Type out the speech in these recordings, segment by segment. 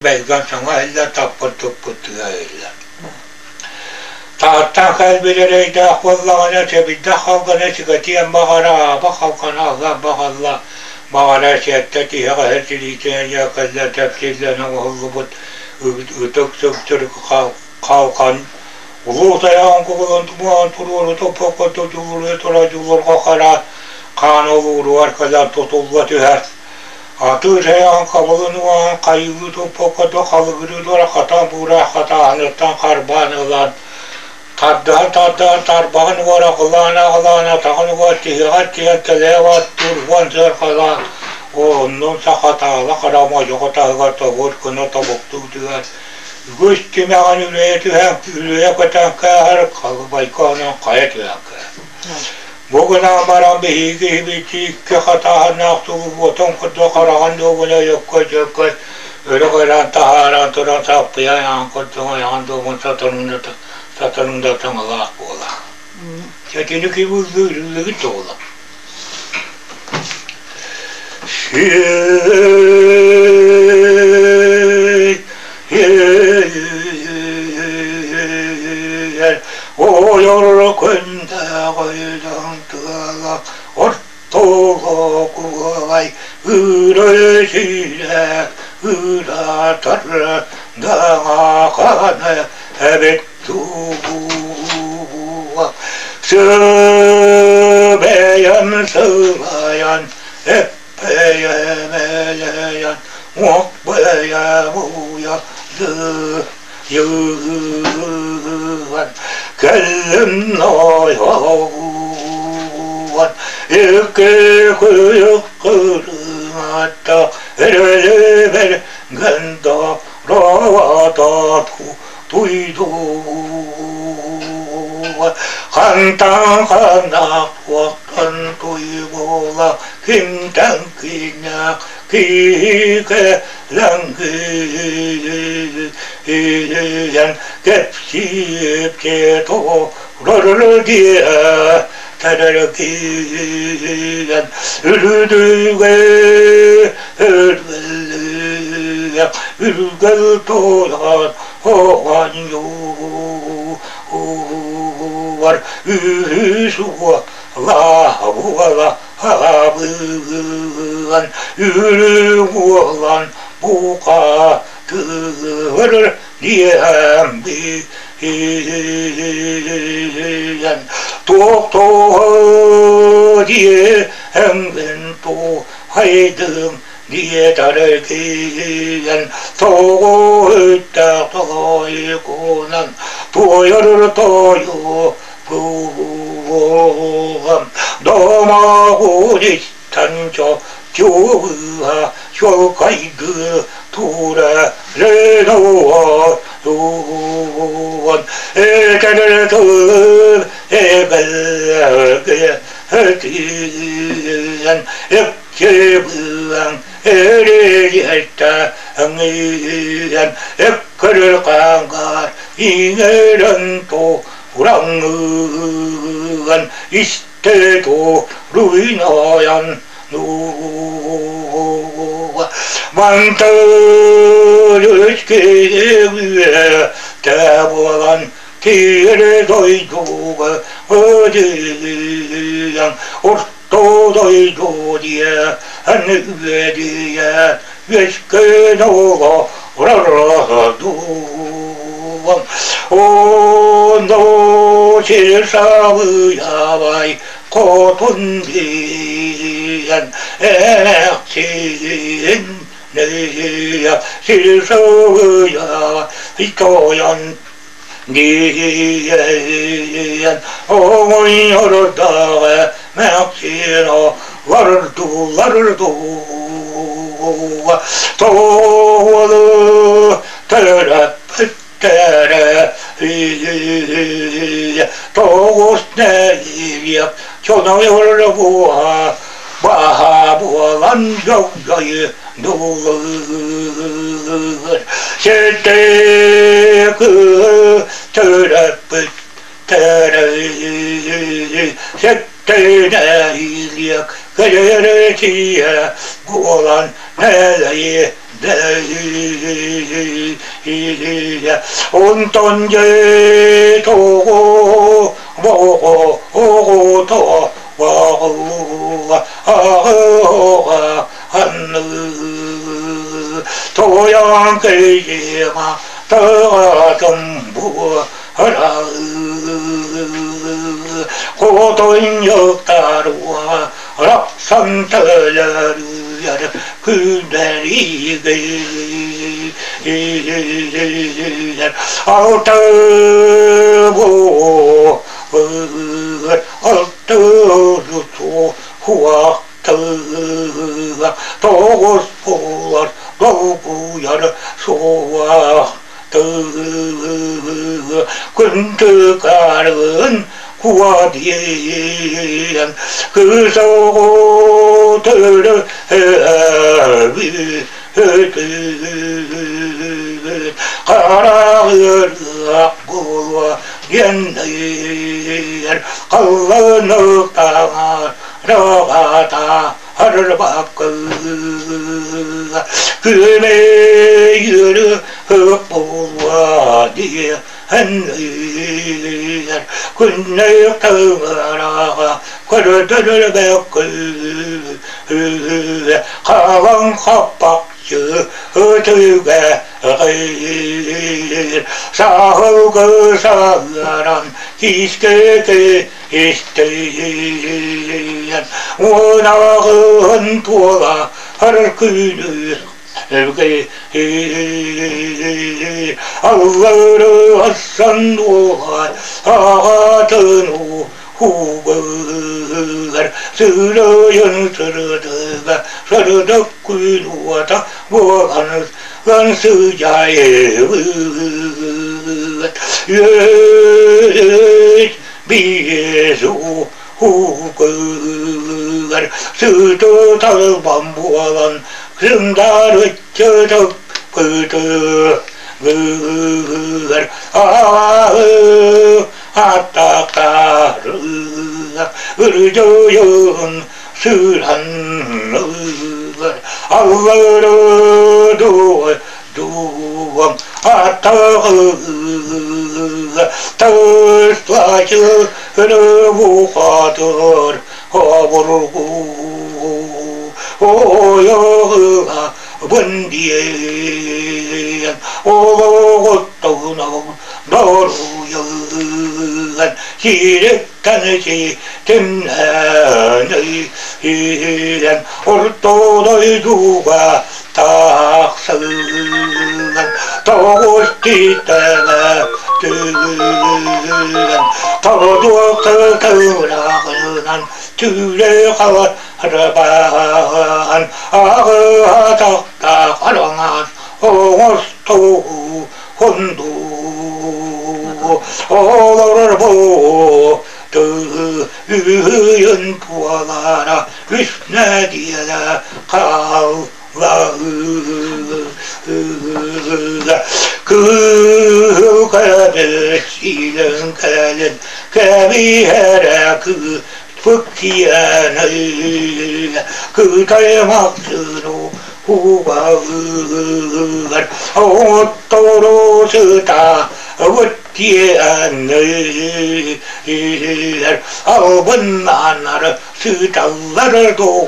Бэлгэн саҥа иһиллэр, таппыт туппут тыа иһиллэр. Тааттан кэлбит эрэйдээх буоллаҕына, сэбирдэх халгана сигэтиэн баҕара, ааба халҕана аһыан баҕалла, баҕара сиэттэ тиһэҕэһэ тириитинэн дьээкэллэ тэпсиллэн оҥоһуллубут ытык сыҥсырык халхан улуу тайаҕын кубулун тумуһан туруору топпокко тутуллуруйа тура дьулурҕа хара хаан олууругар кэлэн тутулла түһэр. Атыыр айаҕын хабылын уоһун хайыы туппакка да халыгырыы тура хатан буураах хатааһыныттан харбаан ылан, тардыһан-тардыһан тарбаҕын уора аҕылаан-аҕылаан атаҕын угар тиһэҕэр тиһэн тэлэйэ баттыыр уон сыарҕалаах оннун саха таала хара модьоҕо таһыгар тобур гына тобуктуу түһэр үгүс тимэҕин үлэйэ түһэн үлэйэ көтөн кээһэр халыбайка онон хайа түһэн кээһэр. Бу гынан баран биһиги киһибит икки хатааһыннаах тулуйбутун курдук хараҕын дуобуна өккөй-дьөккөй өрө көрөн таһааран туран саппыйа айаҕын курдук айаҕын дуобун сатырында таҥалаах буолар. Сэтини кибыллыырыллыгыт туола. Ойор күндээх ойдон тыала ортоло куолай ыыры сиилээх ыыратар даҕаханы эбит тугуга Сыбэйэн сылайан эппэйэмэлэйэн уоппайа-мууйа йыган кэллим нойоҕуган икки кыйык кырыҥатта эрэлибэр гэнда ровататку туйдуга хантан ханах уоттан туйгула кимтэн кинэх киһигэ лэҥкийэн кэпсиэпчэ тоҕо диэ тэрэркийэн үрдүгэ үргэллиэх үргэл туолан оҕонньуур үһүс уола хаабыган үрүҥ уолан букатыыр диэм биһиэн туох диэҥҥин туһайдым диэтэркиэн тоҕуйтах толойкунан туойар тойу буолан домоҕун истэн чугуһа чуолкайгы тура ленуон этэр тыл эгэлгэ этиэн эпчебыан эрэлиһэтэ эккөрөр хаангаар иҥэрэн тураҥыган истэ туруйнаайан мантан тэ буолан тиэрэ дойдуга ыдыйан орто дойду диэ үөдүйэ үөскэн оҕо дуом оно сир сабыйабай хотун диэн эмээхсин нөйө сир сабыйа тойон диэн оҕонньордооҕо мэхсиро лардулардуга тоҕуолу төрөппүттэрэ тоҕус нэһилиэк дьоно баһа буолан дьогдьойу дуулуур сэтэ төрөппүт сэттэнэһиилиэк кэлэрэтиэ буолан нэлэйи. Онтон дьэ тоҕо боҕо оҕото боҕулла аҕыоҕа анныы Тоҕойон кыйыма тыҕатым Хотонньуктаруа рапсан төлөрүйэр күннэригэр алты алты хуахтыга тоҕус буолар долгуйар суох Күндүкарын куа диэн кыыс оҕотөрө хараҕыырыах буолуо диэннэр халланыктаҥар раҕата арбакка күөмэйгөрү буолуо диэннэр күннэй тыҥыраҕа көрдөрбөккө хаалан хаппахчы ытыга саһылгы саһаран киискэ Истэйэн уонаҕын туола күнү Аллары асан дуолар аҕатын угар сырайын сырдыга сырдык күн уота буолан сыдьаайыбыт Биэс уугар сыты талбан буолан сындарыччы тыкпыты гыгар аттактары ырдьыйын сыраннылар аллары Дуом атаҕы тыстачы бухатыр обургу ойоҕула бындиэн олоҕуттугунан доруйан сириттэн ситимнэн иһирэн орто дойдуга Тахсыган тоҕус тиитэҕэ түгэн тободуок тыраҕынан түүлэ хабарбаан аҕыһа тахтахараҥан оҥостуу хонду олорор бу тыын туолара үс нэдиэлэ хаал Кыыл кэбис кэлин кэбиһэрэ кыыппыт кыытаймахсыну убалыгар оҥоттору сыта диэннэр албыннааннар сыыталлар дуо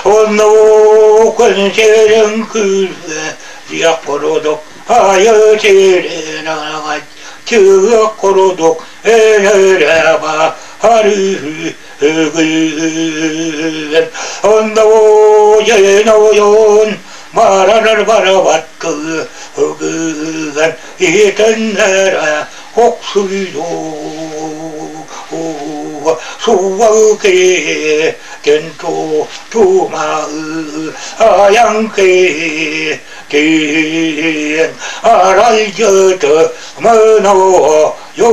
онно күн күүргэ диэх курдук айы сирин чыгык курдук өлөрөба арыы өгүн онно ойон ойон барар барабат өгүн иһитиннэрэ охсуйду суолки тенту тума аянки тиен аралдьыты мыно ю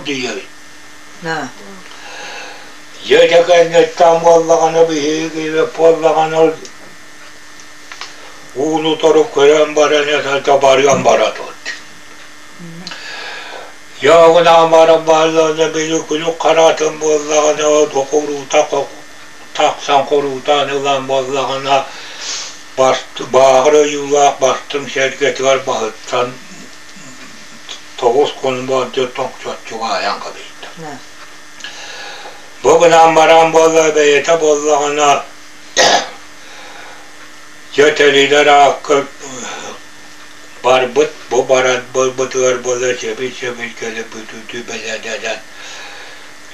диэбит. Дьэ кэнниттэн буоллаҕына биһиги буоллаҕына ууну тору көрөн баран этэ барыан бара тут. Яғына баран бааллаҕына били күлүк хараатын буоллаҕына докуруута тахсан хоруутаан ылан буоллаҕына бааҕыр ойуулаах бастыҥ сэргэтигэр баһыттан тоҕус хонуу тоҥсоччуга айан кэбистэ. Бу гынан баран буолла бэйэтэ буоллаҕына дьэ тэрилэр аакка барбыт бу баран буолбутугар буола сөбүй-сөбүй кэлэ бүтүүтүү бэлэдэнэн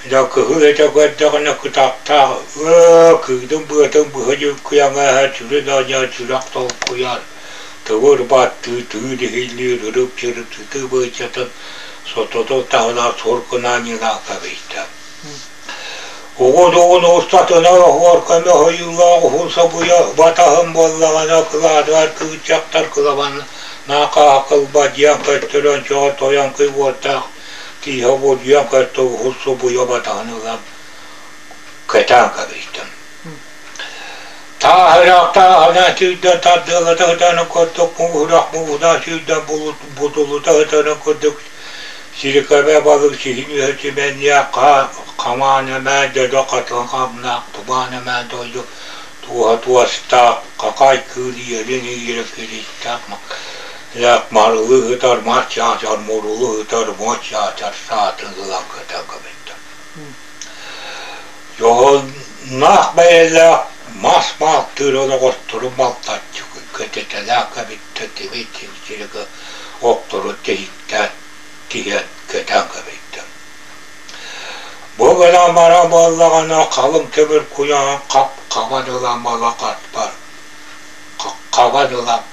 дьэ кыһыл этэ көрдөҕүнэ кытахтаах ыы кыыдым быатын быһа дьүккүйэҥээһэ сүрүн оонньоон сүрэх толкуйар тыбыр баттыы тыын иһиллиир ырып-чырып сытыы быычатын сототун таһынан сур гынан ньынаан кэбистэ. Угун-угун устатына оһуор көмө ойуулаах уһун собуйа батаһын буоллаҕына кылаадыгар кыычахтар кылабаннаах диэн көттөрөн чоҕо тойон кый уоттаах тииһэ буолуйан көттө уһун субуйа батаһын ылан кэтээн кэбистим. Тааһыраах-тааһына сүүрдэн тардыалата сытарын курдук мууһурах мууһунаа сүүрдэн бутулута сытарын курдук сирикэбэ балык сиһин үөһэ симэнниэх хамаан эмээн дьодо хатыҥ хамнаах тумаан эмээн дойду туоһа туостаах хахай кыыл иэлин иирэ киристээх марылыы сытар мас чаачар мурулу сытар муос чаачар саатын ылан кытан кэбистэ. Дьоһуннаах бэйэлээх мас маалтыыр оноҕостору малтаччы кэтитэлээх кэбиттэ тимир сиргэ охтору тиһиктээн тиһэн кэтэн кэбиттэ. Бу гынан баран буоллаҕына халыҥ тимир куйаҕын хап-хабан ылан малахатпар хабан ылан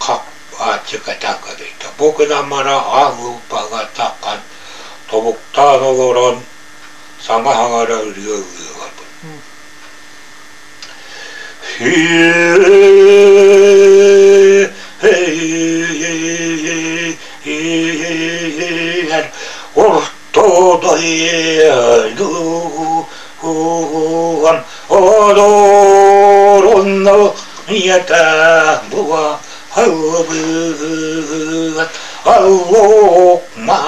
хап ааччы кэтэн кэбиттэ. Бу гынан баран аал лууппаҕа таххан тобуктаан олорон саҥа хаҥара ырыа ыллыыларбын. Орто дойдуган олорунна ийэтэ буа аллыбыат аллоокма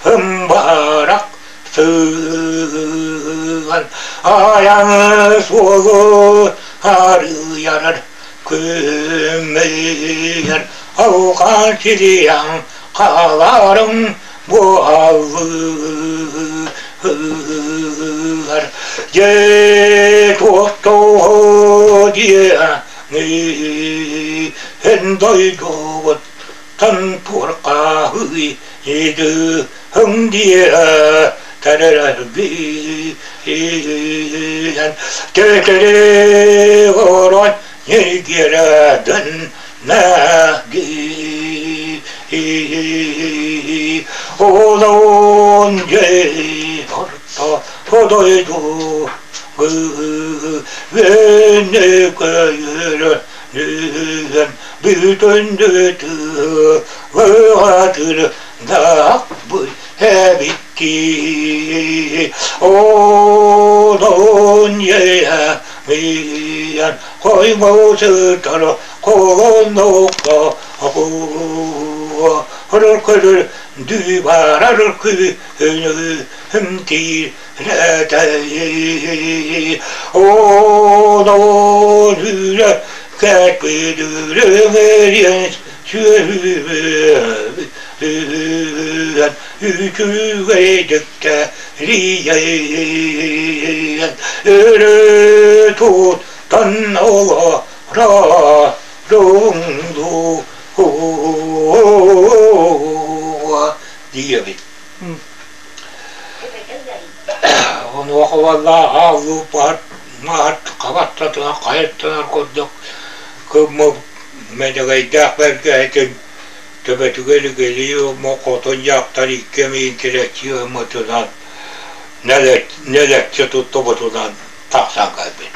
ымбарак сыган айан суолу арыйарар күммэйэр алҕан силиэн хааларым буоллар дьэ туохтоо диэ эн дойдубут тан туоркааһый идыһым диэ тэрэрбиэн тэтэри орон ньиргирэдэн нээги олон дьэй орто дойду гы нүгэн бүтүндү ыатыр дааппый эбикки онон иэйэн хоймоусытар холоннокко көрөр дүүбарар күнү Онон үлэ кэппидүрүҥэриэн сүөһүбүн үчүгэйдиккэ рийэн өрө туттан олорон диэбит. Онуоха уоллаах ааллыыппаһыт маһыт хабаттатынан хайыттанар курдук кыммыт мэдэгэйдээх бэргэһэтин төбөтүгэр илгэлии хотун дьахтар икки эмиийин тирэччи ыммытынан нэлэччи туттубутунан тахсан кэлбит.